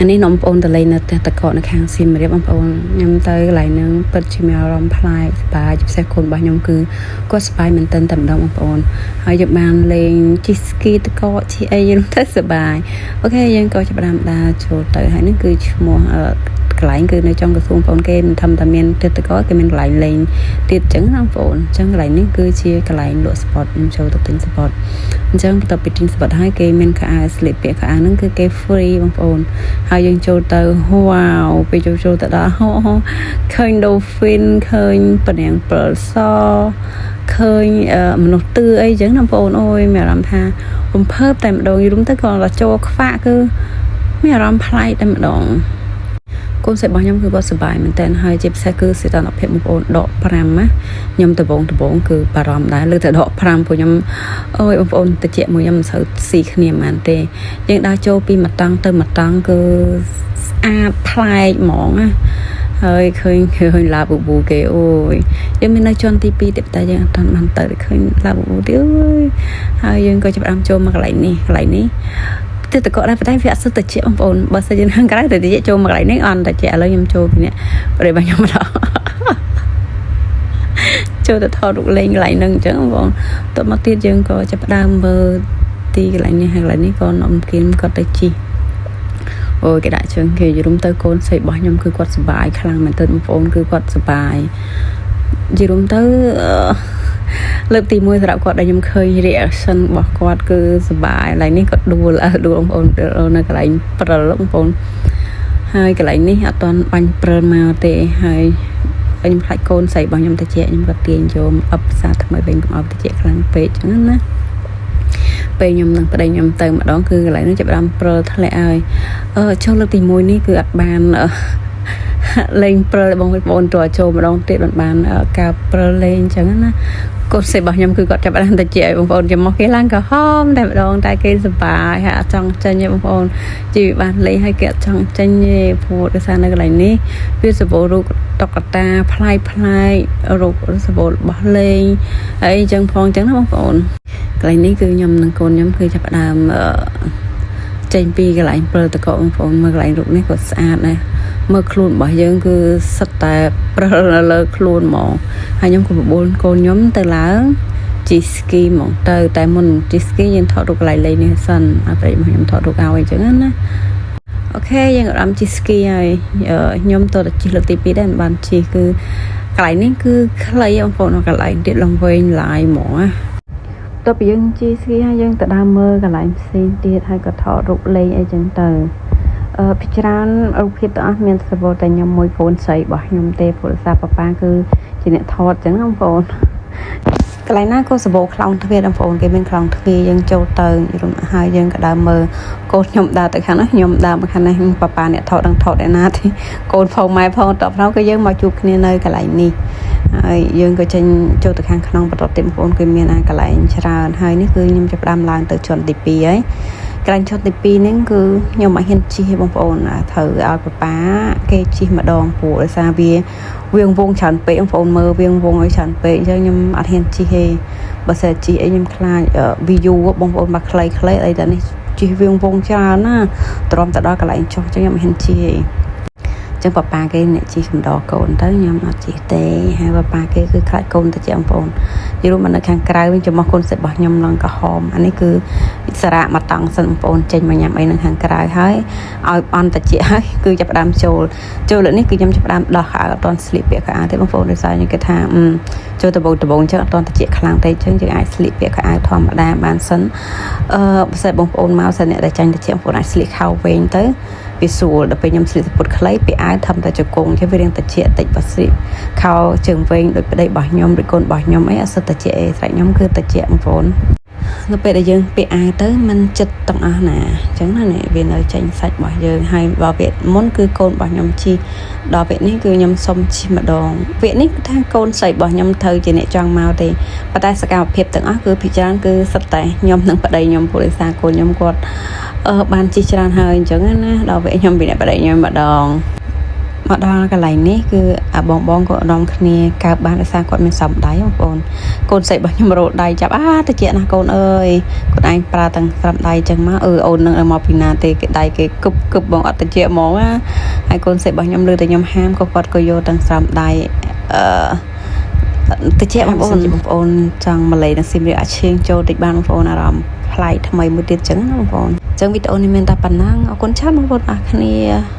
អានេះនំបងប្អូនតលេងនៅផ្ទះតកកនៅខាងសៀមរាបបងប្អូនខ្ញុំទៅកន្លែងហ្នឹងពិតជាមានអារម្មណ៍ប្លែកសប្បាយជាពិសេសកូនរបស់ខ្ញុំគឺគាត់សប្បាយមែនទែនតែម្ដងបងប្អូនហើយយើងបានលេងជិះស្គីតកកជិះអីយើងទៅសប្បាយ OK យើងក៏ចាប់ផ្ដើមដើរចូលទៅហើយនេះគឺឈ្មោះអឺកន្លែងគឺនៅចុងក្រសួងបងប្អូនគេមិនធម្មតាមានទឹកតកគេមានកន្លែងលេងទៀតអញ្ចឹងណាបងប្អូនអញ្ចឹងកន្លែងនេះគឺជាកន្លែងលក់ spot ខ្ញុំចូលទៅទិញ spot អញ្ចឹងបន្ទាប់ពីទិញ spot ហើយគេមានខោអាវស្លៀកពាក់ខោអាវហ្នឹងគឺគេ free បងប្អូនហើយយើងចូលទៅវ៉ាវពេលចូលចូលទៅដល់ឃើញ dolphin ឃើញពនាងព្រិលសឃើញមនុស្សទឿអីចឹងណាបងប្អូនអូយមានអារម្មណ៍ថារំភើបតែម្ដងយល់ទៅគាត់ដល់ចូលខ្វាក់គឺមានអារម្មណ៍ប្លែកតែម្ដងកូនស្រីរបស់ខ្ញុំគឺគាត់សប្បាយមែនតើហើយជាពិសេសគឺសីតុណ្ហភាពបងប្អូនដក5ណាខ្ញុំដបងដបងគឺបារម្ភដែរលើតែដក5ព្រោះខ្ញុំអូយបងប្អូនតិចមួយខ្ញុំមិនសូវស៊ីគ្នាហ្មងទេយើងដើរចូលពីមួយតង់ទៅមួយតង់គឺស្អាតប្លែកហ្មងណាហើយឃើញឃើញឡាប៊ូប៊ូគេអូយយើងមាននៅជាន់ទី2ទៀតតែយើងអត់ទាន់បានទៅឃើញឡាប៊ូប៊ូទៀតអូយហើយយើងក៏ចាប់ផ្ដើមចូលមកកន្លែងនេះកន្លែងនេះទឹកតកដែរប៉ុន្តែវាអត់សុទ្ធតិចបងប្អូនបើសិនជាខាងក្រៅទៅតិចចូលមកកន្លែងនេះអន់តិចឥឡូវខ្ញុំចូលពីនេះប្រិយរបស់ខ្ញុំម្ដងចូលទៅថតរូបលេងកន្លែងហ្នឹងអញ្ចឹងបងប្អូនតមកទៀតយើងក៏ចាប់ផ្ដើមមើលទីកន្លែងនេះហើយកន្លែងនេះក៏នំគៀនគាត់ទៅជីអូយគេដាក់ជើងគេយរុំទៅកូនស្រីរបស់ខ្ញុំគឺគាត់សប្បាយខ្លាំងមែនទែនបងប្អូនគឺគាត់សប្បាយយរុំទៅលើកទី1សម្រាប់គាត់ដែលខ្ញុំឃើញ reaction របស់គាត់គឺសប្បាយកន្លែងនេះគាត់ដួលដួលបងប្អូននៅកន្លែងព្រិលបងប្អូនហើយកន្លែងនេះអត់ទាន់បាញ់ព្រិលមកទេហើយខ្ញុំខ្លាចកូនស្រីរបស់ខ្ញុំតិចខ្ញុំក៏ទាញយកអបសាថ្មីវិញកុំឲ្យតិចខ្លាំងពេកចឹងណាពេលខ្ញុំនឹងប្តីខ្ញុំទៅម្ដងគឺកន្លែងនោះចាប់ផ្ដើមព្រិលធ្លាក់ហើយអឺចូលលើកទី1នេះគឺអត់បានលេងព្រិលបងប្អូនតើចូលម្ដងទៀតមិនបានការព្រិលលេងអញ្ចឹងណាកូនស្រីរបស់ខ្ញុំគឺគាត់ចាប់ផ្ដើមតិចឲ្យបងប្អូនចំមកគេឡើងក្រហមតែម្ដងតែគេសប្បាយហើយអត់ចង់ចេញទេបងប្អូនជីវិតបានលេងហើយគេអត់ចង់ចេញទេព្រោះដោយសារនៅកន្លែងនេះវាសម្បូររូបតុក្កតាប្លែកប្លែករូបសម្បូររបស់លេងហើយអញ្ចឹងផងអញ្ចឹងណាបងប្អូនកន្លែងនេះគឺខ្ញុំនិងកូនខ្ញុំគឺចាប់ផ្ដើមចេញពីកន្លែងព្រិលតកបងប្អូនមើលកន្លែងរូបនេះក៏ស្អាតដែរមើលខ្លួនរបស់យើងគឺសិតតែព្រិលនៅលើខ្លួនហ្មងហើយខ្ញុំក៏បបួលកូនខ្ញុំទៅឡើងជិះស្គីហ្មងទៅតែមុនជិះស្គីយើងថតរូបកន្លែងលេងនេះសិនឲ្យប្រិយរបស់ខ្ញុំថតរូបឲ្យអញ្ចឹងណា OK យើងអារម្មណ៍ជិះស្គីហើយខ្ញុំទៅតែជិះលើកទី2ដែរមិនបានជិះគឺកន្លែងនេះគឺខ្លីបងប្អូនកន្លែងទៀតឡើងវែងឡាយហ្មងណាតទៅពីយើងជិះស្គីហើយយើងទៅដើរមើលកន្លែងផ្សេងទៀតហើយក៏ថតរូបលេងអីចឹងទៅអឺពីច្រើនរូបភាពទាំងអស់មានសបតែខ្ញុំមួយកូនស្រីរបស់ខ្ញុំទេព្រោះសារប៉ាប៉ាគឺជាអ្នកថតចឹងបងប្អូនកន្លែងណាក៏សបោខ្លោងទ្វារបងប្អូនគេមានខ្លោងទ្វារយើងចូលទៅរុំហើយយើងក៏ដើរមើលកូនខ្ញុំដើរទៅខាងនោះខ្ញុំដើរមកខាងនេះប៉ាប៉ាអ្នកថតដឹងថតឯណាទេកូនផងម៉ែផងតបផងគឺយើងមកជួបគ្នានៅកន្លែងនេះហើយយើងក៏ចេញចូលទៅខាងក្នុងបន្ទាប់ទៀតបងប្អូនគឺមានអាកន្លែងច្រើនហើយនេះគឺខ្ញុំចាប់ផ្ដើមឡើងទៅជាន់ទី2ហើយកន្លែងជាន់ទី2ហ្នឹងគឺខ្ញុំអត់ហ៊ានជិះទេបងប្អូនត្រូវឲ្យប៉ាប៉ាគេជិះម្ដងព្រោះដោយសារវាវៀងវងច្រើនពេកបងប្អូនមើលវៀងវងឲ្យច្រើនពេកអញ្ចឹងខ្ញុំអត់ហ៊ានជិះទេបើសិនជិះអីខ្ញុំខ្លាច view បងប្អូនមកខ្លីៗអីតែនេះជិះវៀងវងច្រើនណាទ្រាំទៅដល់កន្លែងចុះអញ្ចឹងខ្ញុំមិនហ៊ានជិះទេចឹងប៉ាប៉ាគេអ្នកជិះកំដរកូនទៅខ្ញុំអត់ជិះទេហើយប៉ាប៉ាគេគឺខ្លាចកូនទៅជាបងប្អូនយល់មកនៅខាងក្រៅវិញចំមកកូនសិតរបស់ខ្ញុំឡើងក្រហមអានេះគឺសារៈមកតង់សិនបងប្អូនចេញមកញ៉ាំអីនៅខាងក្រៅហើយឲ្យអន់តិចហើយគឺចាប់ផ្ដើមចូលចូលលើនេះគឺខ្ញុំចាប់ផ្ដើមដោះខោអាវអត់ទាន់ស្លៀកពាក់ខោអាវទេបងប្អូនដោយសារខ្ញុំគិតថាចូលដបងដបងចឹងអត់ទាន់តិចខ្លាំងទេចឹងយើងអាចស្លៀកពាក់ខោអាវធម្មតាបានសិនអឺបើសិនបងប្អូនមកសិនអ្នកដែលចាញ់តិចបងប្អូនអាចស្លៀកខោវែងទៅវាស្រួលដល់ពេលខ្ញុំស្លៀកសំពត់ខ្លីពីអាវធំតែជង្គង់ចឹងវារៀងតិចតិចបើស្លៀកខោជើងវែងដូចប្តីរបស់ខ្ញុំឬកូនរបស់ខ្ញុំអីអត់សិតតិចអីស្រេចខ្ញុំគឺតិចបងប្អូននៅពេលដែលយើងពាក់អាវទៅมันចិត្តទាំងអស់ណាអញ្ចឹងណានេះវានៅចេញសាច់របស់យើងហើយបើវាមុនគឺកូនរបស់ខ្ញុំជិះដល់ពេលនេះគឺខ្ញុំសុំជិះម្ដងវគ្គនេះគឺថាកូនស្រីរបស់ខ្ញុំត្រូវជាអ្នកចង់មកទេប៉ុន្តែសកម្មភាពទាំងអស់គឺភាគច្រើនគឺសិតតែខ្ញុំនិងប្តីខ្ញុំព្រោះដោយសារកូនខ្ញុំគាត់អឺបានជិះច្រើនហើយអញ្ចឹងណាដល់ពេលខ្ញុំពីអ្នកប្តីខ្ញុំម្ដង មកដល់កន្លែងនេះគឺអាបងបងក៏នាំគ្នាកើបបានដោយសារគាត់មានសំដៃបងប្អូនកូនស្រីរបស់ខ្ញុំរោដៃចាប់អាតិចណាស់កូនអើយកូនឯងប្រើទាំងស្រាប់ដៃចឹងមកអឺអូននឹងមកពីណាទេគេដៃគេគប់គប់បងអត់តិចហ្មងណាហើយកូនស្រីរបស់ខ្ញុំលើតែខ្ញុំហាមក៏គាត់ក៏យកទាំងស្រាំដៃអឺតិចបងប្អូនបងប្អូនចង់ម៉ាឡេនិងសៀមរាបអាចឈៀងចូលតិចបានបងប្អូនអារម្មណ៍ប្លែកថ្មីមួយទៀតចឹងណាបងប្អូនចឹងវីដេអូនេះមានតែប៉ុណ្ណឹងអរគុណច្រើនបងប្អូនអរគ្នា។